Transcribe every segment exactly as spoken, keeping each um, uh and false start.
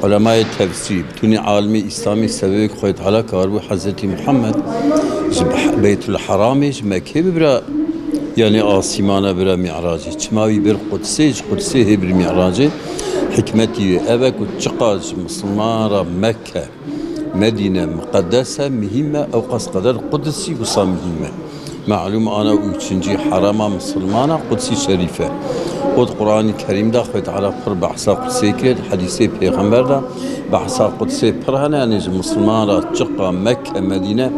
Ulemayê tefsîrî, bi tunî alimê Îslamî sebebê ku Xwedê Teala karibû Hezretî Muhammed ji Beh-, Beytul Heramê, ji Mekkê bibira, yanî asîmana bira Mî'racê. Çima wî bir Qudsê, ji Qudsê hê bir Mî'racê. Hikmetî wê ev e ku çiqas ji Misilman re Mekke, Medîne miqedes e, muhîm e, ew qas qeder Qudsî wisa muhîm e. Malûm ana û çincî herema misilmana Qudsî şerîf e. Û di Quranî Kerîm de Xwedê Teala pir behsa Qudsê kiriye, di hedîsê Pêxember de behsa Qudsê pir hene, yanî ji misilman re çiqa Mekke, Medîne,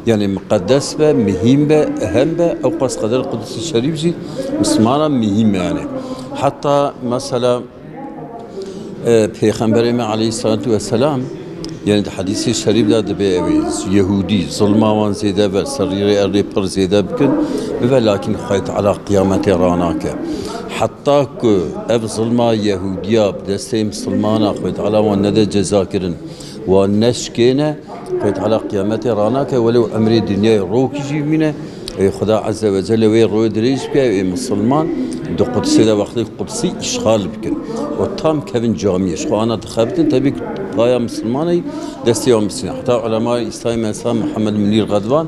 yanî miqedes be, muhîm be, ehem be, ew qas qeder Qudsî şerîf jî misilman re muhîm e yanî. Heta mesela, e, Pêxemberê me aleyhissalatu vesselam, yanî di hedîsê şerîf de dibe ew ê, Yehûdî, zilma wan zêde be, ser rîrê erdê pir zêde bikin, bibe, lakîn Xwedê Teala qiyametê ranake. Heta ku ev zilma Yehûdiya bi destê misilmana Xwedê Teala wan nede ceza kirin, wan neşkêne, Xwedê Teala qiyametê ranake, welew emrê dinyayê rokî jî bimîne, ê Xuda Azze ve Celle wê royê dirêj bike, ê misilman di Qudsê de wextê Qudsî îşxal bikin û tam kevin camiyê. Ji xwe ana dixebitin, tebî ku paya misilmanê destê wan bisîne. Heta ulemayê Îslamê mesela Muhammed Munîr Xedvan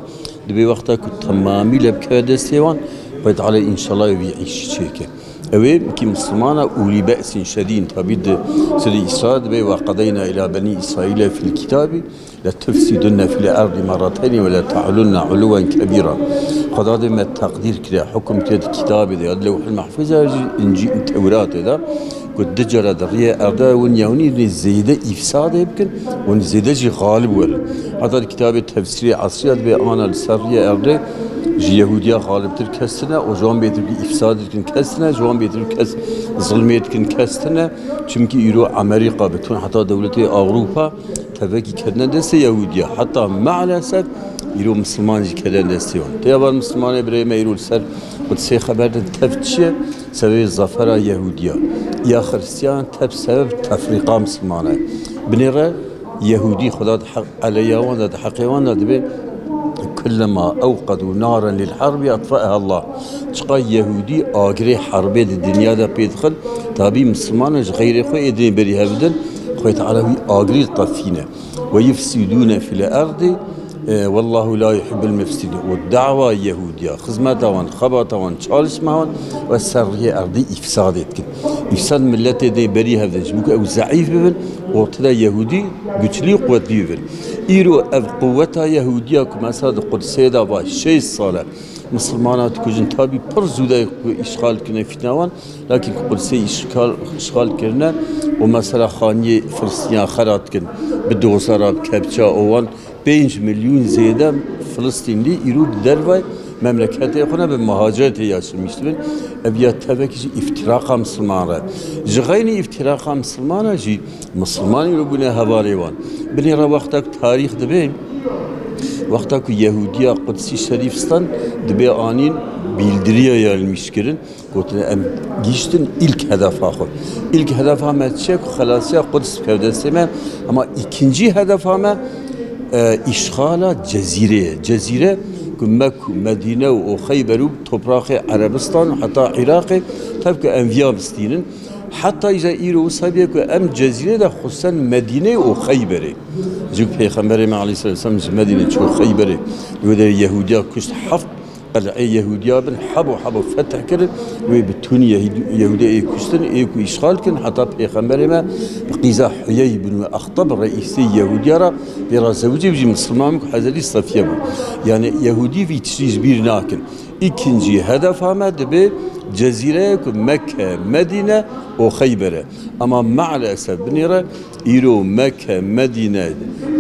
dibê wexta ku temamî le bikeve destê wan, Xwedê Teala înşallah wî îşî çêke. Ew ê wekî misilmana ulî be'sîn şedîn, tabî di Surê Îsra dibê, "Ve qedeyna ila benî Îsraîle fil kitabî le tufsidunne fil erdî merreteynî ve le te'lunne uluwen kebîra." Xweda dê me teqdîr kire, hukum kire di kitabê de, ya di Lewhil Mehfûz de, ya jî Încî-, Tewratê de, ku du cara di riyê erde hûn ya hûnî zêde îfsadê bikin, hûn zêde jî xalib werin. Heta di kitabê tefsîrê Esrî ya dibê ana li ser riyê erdê ji Yehûdiya xalibtir kes tine û ji wan bêtir ku îfsadê dikin kes tine, ji wan bêtir kes zilmê dikin kes tine. Çimkî îro Amerîka bi tun heta dewletê Ewropa tevekî ketine destê Yehûdiya. Heta maalesef îro misilman jî ketine destê wan. Tê ya van misilmanê birê me îro li ser Qudsê xeber din, tev çi ye? Sebebê zafera Yehûdiya. Ya Xiristiyan tev sebeb tefrîqa misilmana ye. Binêre Yehûdî Xweda di heq-, eleya wan de, di heqê wan de dibê, "Kullema ewqedû naren lil herbî etfeha Allah." Çiqa Yehûdî agirê herbê di dinya de pê dixin, tabî misilmanan ji xeyrê xwe ê dinê berî hev bidin, Xwedê Teala wî agirî diteqîne. "Ve yufsidûne fil erdî, e, wallahu la yuhibbul mufsidîn." Û dawa Yehûdiya, xizmeta wan, xebata wan, çalışma wan ve ser riyê erdî îfsadê dikin. Îfsad miletê dê berî hev din. Ji bo ku ew zeîf bibin, ortada Yehûdî güçlü, quwetlî bibin. Îro ev quweta Yehûdiya ku mesela di Qudsê de va şêst sal e misilmana dikujin, tabî pir zû de ku îşxal kirine fîtina wan, lakin ku Qudsê îşxal, îşxal kirine û mesela xaniyê Filistîniya xera dikin, bi dozera, bi kepça û wan pênc milyûn zêde Filistînlî îro di dervayê memleketê xwe ne bi muhaciretê yaşamış dibin. Ev ya tevekî ji îftiraqa misilman re. Ji xeynî îftiraqa misilman re jî misilman îro bûne hevalê wan. Binêre wexta ku tarîx dibe, wexta ku Yehûdiya Qudsî Şerîf stan, dibe anîn bîldiriya yayılmış kirin. Gotine, "Em gihîştin îlk hedefa xwe." Îlk hedefa me çi ye ku xelasiya Quds bikeve destê me, ama îkincî hedefa me, e, îşxala Cezîrê ye. Cezîre ku Mek û Medîne û Xeyber û topraxê Erebistan heta Iraqê, tev ku em viya bistînin. Heta îja îro wisa bûye ku em Cezîrê de xusen Medîne û Xeyberê. Ji Pêxemberê me aleyhisselatu vesselam ji Medîne çû Xeyberê. Li wê derê Yehûdiya kuşt heft qel'ê Yehûdiya bin, hebo hebo fetih kirin, wê bi tunî Yehûdî-, Yehûdî ê kuştin, ê ku îşxal kirin, heta Pêxemberê me bi qîza Huyey bin Exteb, reîsê Yehûdiya re, pê re zewicê, jî misilman bû, Hezretî Safiye bû. Yani Yehûdî vî tiştî ji bîr nakin. Îkincî hedefa me dibe Cezîreyê ku Mekke, Medîne û Xeyber e. Ama maalesef binêre Îro Mekke, Medîne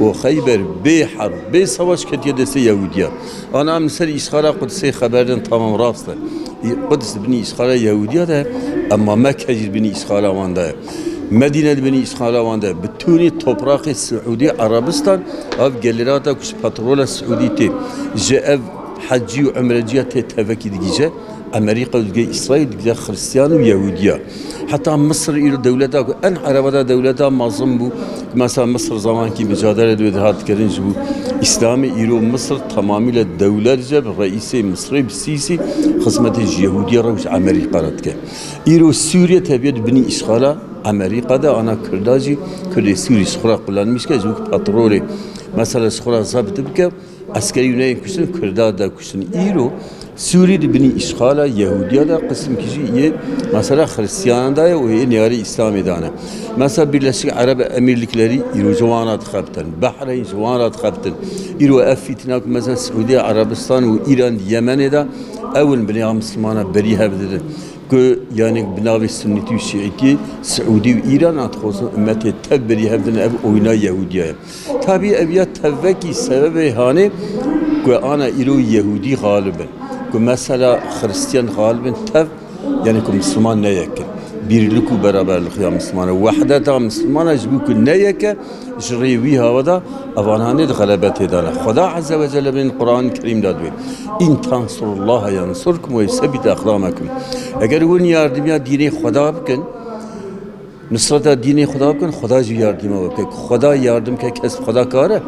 û Xeyber bê herb, bê savaş ketiye destê Yehûdiya. Ana em li ser îşxala Qudsê xeber din, tamam rast e. Î-, Quds di binî îşxala Yehûdiya de, ema Mekke jî di binî îşxala wan de ye. Medîne di binî îşxala wan de ye. Bi tunî topraqê Siûdî Erebistan, ev gelêrata ku ji petrola Siûdî tê, ji ev hecî û umreciya tê tevekî digihîje. Amerîka û dige Îsraîl, dige Xristiyan û Yehûdiya. Heta Misir îro dewleta ku en Ereba de dewleta mezin bû. Mesela Misir zamankî micadele di wê de hat kirin ji bo Îslamê, îro Misir tamamîle dewlet ji bi reîsê Misirê bi Sîsî xizmetê ji Yehûdiya re û ji Amerîka re dike. Îro Sûriye tebiye di binî îşxala Amerîka de ana Kurda jî, Kurdê Sûrî ji xwe re qulanmîş ke, ji wek petrolê, mesela ji xwe re zebt bike, eskerî wî neyên kuştin, Kurda de kuştin. Îro Sûrî di binî îşxala Yehûdiya de, qisimkî jî yê mesela Xiristiyana de ye û yê nêarê Îslamê de ne. Mesela Birleşik Arap Emirlikleri îro ji wan re dixebtin, Behreyn ji wan re dixebtin. Îro ev fîtina ku mesela Siûdiya Erebistan û Îran di Yemenê de, ew in binê a Mislimana berî hev didin. Ku, yanî, bi navê Sunnîtî û Şîîtî, Siûdî û Îran a dixwazin ummetê tev berî hev didin, ev oyna Yehûdiya ye. Tabî ev ya tevekî sebebê hanê ku ana îro Yehûdî xalib in. Ku mesela Xiristiyan xalib in tev, yanî ku Misliman ne yek in. Bîrlik û beraberlik ya Mislimana, wehdeta Mislimana ji bo ku ne yek e, ji rê wî hava de evananê di xelebetê de ne. Xweda Azze ve Celle bên Quran Kerîm de dibê, "İn tansurullaha yansurkum ve yusebbit aqdamakum." Eger hûn yardimiya dînê Xweda bikin, nusreta dînê Xweda bikin, Xweda jî yardima we bike. Xweda yardim ke kes bi Xweda kare.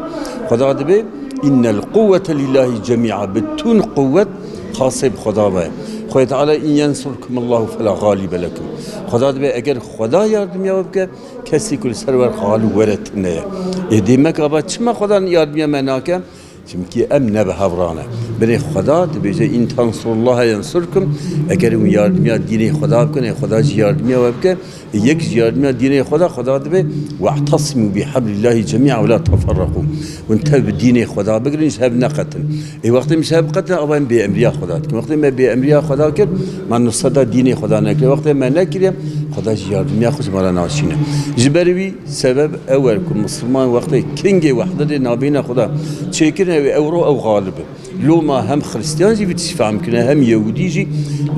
Xweda dibê, "İnnel kuvvete lillahi cemia." Bütün kuvvet xasê bi Xweda ve. Xwedê Teala, "İn yansurkumullahu fela galibe lekum." Xweda dibê, eger Xweda yardimiya we bike, kesî ku li ser we xalib were tune ye. Ê demek ava çima Xweda yardimiya me nake? Çimkî em ne bi hev re ne. Binê Xweda dibêje, "İn tansurullaha yansurkum." Eger hûn yardimiya dînê Xweda bikin, ê Xweda jî yardimiya we bike, ê yek jî yardimiya dînê Xweda, Xweda dibê, "Ve'tasimu bihablillahi cemia ve la teferraku." Hûn tev bi dînê Xweda bigirin, ji hev neqetin. Ê wextê em ji hev qetin, ava em bêemriya Xweda dikin. Wextê me bêemriya Xweda kir, me nusreta dînê Xweda nekiriye. Wextê me nekiriye, Xweda jî yardimiya xwe ji me re naşîne. Ji ber wî sebeb ew e ku Misilman wextê kingê wehdetê nabîna Xweda çêkirine, ew ewro ew xalib in. Loma hem Xiristiyan jî vî tiştî fehm kirine, hem Yehûdî jî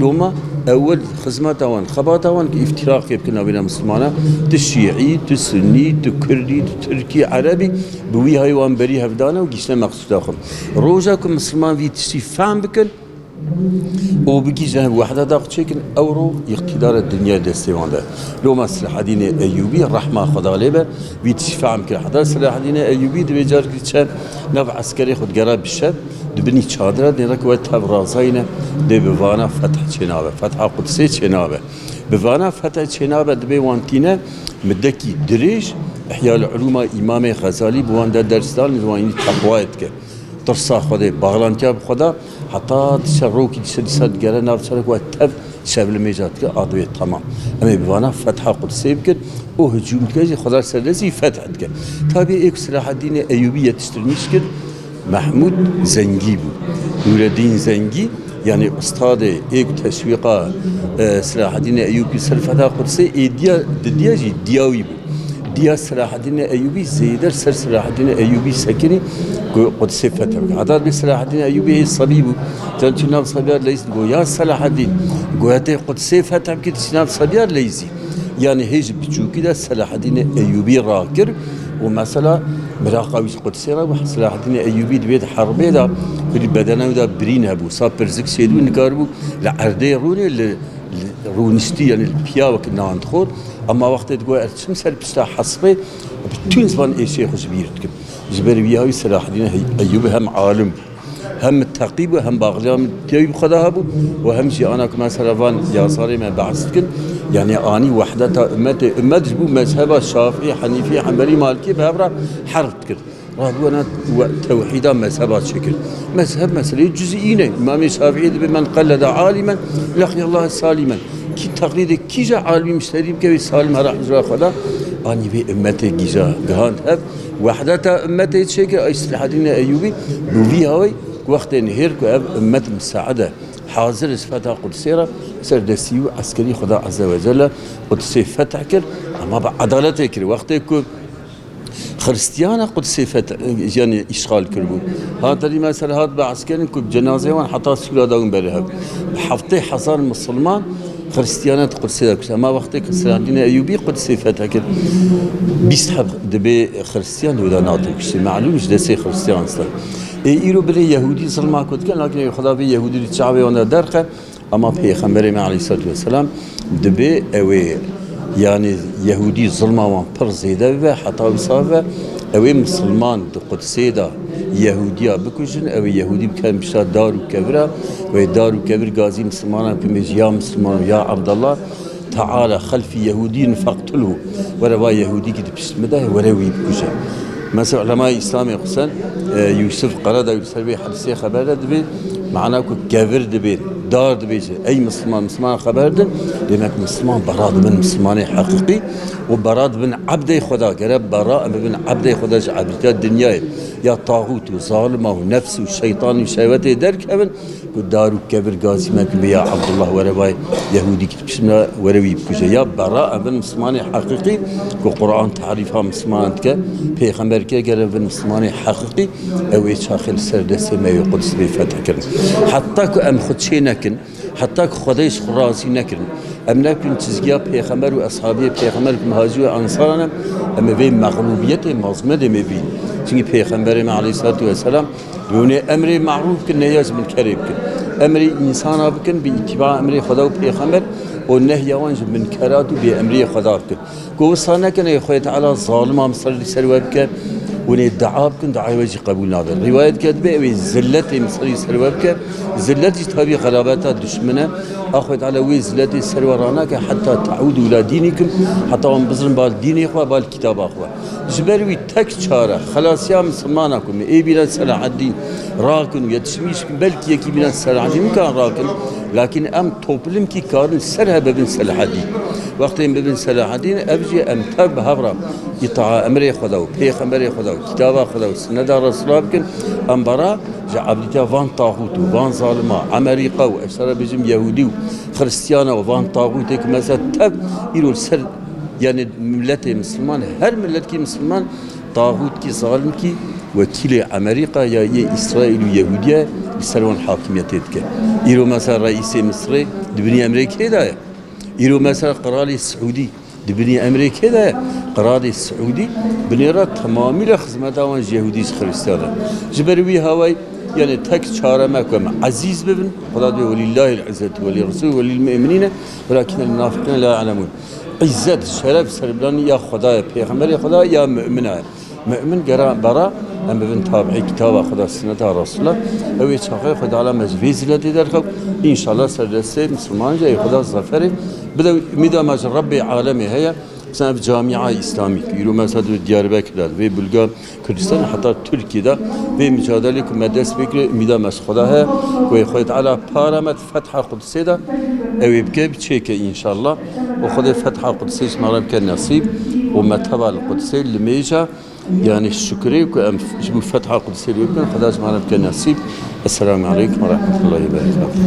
loma ewil xizmeta wan, xebata wan ki îftiraqê bikin nabîna Misilmana, tu Şîî, tu Sunnî, tu Kurdî, tu Tirkî, Erebî, bi wî hayê wan berî hev dane û gihiştine meqsûda xwe. Roja ku Misilman vî tiştî fehm bikin, û bigihîjin wehdeta xwe çêkin, ewro îqtîdara dinya destê wan de. Loma Silahedînê Eyûbî, rehma Xweda lê be, vî tiştî fehm kir. Heta Silahedînê Eyûbî divê carkî diçe nav eskerê xwe digera bi şev, di binî çadira nêrek we tev razayîne, dê bi vana feth çênabe, fetha Qudsê çênabe. Bi vana feth çênabe, dibê wan tîne midekî dirêj, Ihya-ul-Ulûma Îmamê Xezalî bi wan de ders dan, li wan yî teqwayê dike. Tirsa Xwedê, baxlantiya bi Xweda, heta diçe rokî diçe dîsa digere nav çerek we tev şevlimêja dike, a dibê temam. Em ê bi vana fetha Qudsê bikin û hicûm dike jî Xweda serdestî feth dike. Tabî ê ku Silahedînê Eyûbî yetiştirmîş kir, Mehmûd Zengî bû. Nûreddîn Zengî, yanî ustadê ê ku teşwîqa, e, Silahedînê Eyûbî ser fetha Qudsê ê diya, didiya jî diya wî bû. Diya Silahedînê Eyûbî zêder ser Silahedînê Eyûbî sekinî ku Qudsê fethem kir. Heta dibê Silahedînê Eyûbî hê sebî bû. Can çû nav sebiya leyzî, go ya Silahedîn, go hetê Qudsê fethem kir, çû nav sebiya leyzî. Yanî hê ji biçûkî de Silahedînê Eyûbî rakir û mesela miraqa wî ji Qudsê re bû. Silahedînê Eyûbî dibê di herbê de ku di bedena wî de birîn hebû. Sa pirzik çêdibû, nikaribû li erdê rûnê, li, li rûniştî, yanî li piya wek nan dixwar. Ema wextê digot, "Ez çim ser pişta hesbê, bi tûn ziman êşê xwe ji bîr dikim." Ji ber wî ya wî Silahedîn Eyûbî hem alim bû, hem mitteqî bû, hem baxliya mitteqî bi Xweda hebû û hem jî ana ku mesela van yazarê me behs dikin, yanî anî wehdeta ummetê, ummet ji bo mezheba Şafî, Henîfî, Henbelî, Malikî bi hev re herb dikir. Rabûna we tewhîda mezheba çêkir. Mezheb meseleyê cuzî ne. Îmamê Şafîî dibê, "Men qellede alimen, leqiyallah salimen." Kî teqlîdê kîja alimî müşterî bike, wê salim here huzura Xweda, anî vê ummetê gîja gihand hev. Wehdeta ummetê çêkir, ay Silahedînê Eyûbî, bi vî hawê wextê nihêr ku ev ummet misaide, hazir ji fetha Qudsê re, ser destî û eskerî Xweda Azze ve Celle Qudsê fetih kir, ama bi edaletê kir. Wextê ku Xiristiyana Qudsê fetih, yanî îşxal kiribû. Hat derî mesela hat behs kirin ku bi cenazeyê wan heta Sûra dawin berê hev. Bi heftê hezar misilman Xiristiyana di Qudsê de kuşt. Ema wextê ku Silahedînê Eyûbî Qudsê fetih kir, bîst heb dibê Xiristiyan di wê de natin kuştî. Melûm ji destê Xiristiyan stir. Ê îro binê Yehûdî zilma ku dikin, lakin ê Xweda vê Yehûdî li çavê wan de derxe. Ama Pêxemberê me aleyhissalatu vesselam dibê ew ê, yanî Yehûdî zilma wan pir zêde bibe, heta wisa bibe, ew ê misilman di Qudsê de Yehûdiya bikujin, ew ê Yehûdî bikevin pişta dar û kevira, wê dar û kevir gazî misilmanan bikin, bêjî, "Ya misilman, ya Ebdallah, Teala xelfî Yehûdîn feqtulhu. Were va Yehûdîkî di pişt min de, were wî bikuje. Mesela ulemayê Îslamê xwe sen, e, Yûsif Qeredawi li ser vê hedîsê xeber de dibê, mana ku kevir dibê, dar dibêje, ey Misliman, Misliman xeber din, demek Misliman bera dibin Mislimanê heqîqî û bera dibin ebdê Xweda. Gere bera em bibin ebdê Xweda ji ebrîta dinyayê ya taxût û zalima û nefs û şeytan û şehwetê derkevin, ku dar û kevir gazî me, ku ya Abdullah were vay Yehûdî ki pişt min re were wî bikuje. Ya bera em bin Mislimanê heqîqî ku Quran tarîfa Misliman dike, Pêxember ke gere bin Mislimanê heqîqî, ew ê çaxê li ser destê me yê Quds bê fethikirin. Heta ku em xwe çê nekin, heta ku Xwedê ji xwe razî nekirin, em nekin çizgiya Pêxember û eshabiyê Pêxember ku muhacir û ensaran e, em ê vê mexlûbiyetê mazmedê me bîn. Çünkü Pêxemberê me aleyhissalatu vesselam Hûn ê emrê marûf bikin, nehya ji minkerê bikin. Emrê însana bikin, bi îtîba emrê Xweda û Pêxember û nehya wan ji minkerat û bêemriyê Xweda bikin. Ku wisa nekin, ê Xwedê Teala zalima misilî ser we bike, hûn ê dua bikin, duayê we jî qebûl nabe. Rîwayet ke dibe, ew ê zilletê misilî ser we bike. Zillet jî tabî xerabeta duşmin e. A Xwedê Teala wê zilletê ser we ranake, heta teûdû ila dînîkum, heta wan bizirin bal dînê xwe, bal kitaba xwe. Ji ber wî tek çare, xelasiya misilmana ku me ê bîne Selahaddîn rakin û yetişmîş kin, belkî yekî bîne Selahaddîn mikan rakin, lakin em toplumkî karin ser hebe bin Selahaddîn. Wextê em bibin Selahaddîn, ev jî em tev bi hev re îtaa emrê Xweda û Pêxemberê Xweda û kitaba Xweda û sineda Resula bikin, em bara ji ebdîtiya van taxût û van zalima, Emerîka û ez sara bêjim Yehûdî û Xiristiyana û van taxûtê ku mesela tev îro li ser Yani milletê Misliman, her miletkî Misliman taxûtkî, zalimkî, wekîlê Emerîka ya yê Îsraîl û Yehûdiye li ser wan hakimiyetê dike. Îro mesela reîsê Misrê di binî emrê kê de ye? Îro mesela qiralê Siûdî di binî emrê kê de ye? Qiralê Siûdî binê re temamîle xizmeta wan ji Yehûdî, ji Xirîstiyan e. Ji ber wî hawayî, yani tek çare me ku em ezîz bibin, Xweda dibê, "Welillahil izzetu welirresul welilmu'minîne, welakinel munafiqîne la ya'lemûn." Îzzet, şeref, serbilanî ya Xweda ye, Pêxemberê Xweda ya mumina ye. Mumin gera bera em bibin tabi'ê kitaba Xweda, sineta Resula. Ew ê çaxê Xweda ala me ji vê ziletê derxew. Înşallah ser destê Misliman jî ey Xweda zaferê bide. Umîda me ji Rebbê alemê heye. Mesela ev camia îslamî, îro mesela di Diyarbekir de, vê bulga Kurdistan heta Tirkiye de vê micadelê ku me dest pê kiriye, umîda me ji Xweda heye, ku ê Xwedê Teala para me di Fetha Qudsê de, ew ê bike, biçêke înşallah. Û Xwedê Fetha Qudsê ji me re bike nesîb û me teva li Qudsê, li mêja, yani şukurê ku em ji bo Fetha Qudsê lê bikin, Xweda ji me re bike nesîb. Esselamu aleykum ve rahmetullahi ve berekatuhu.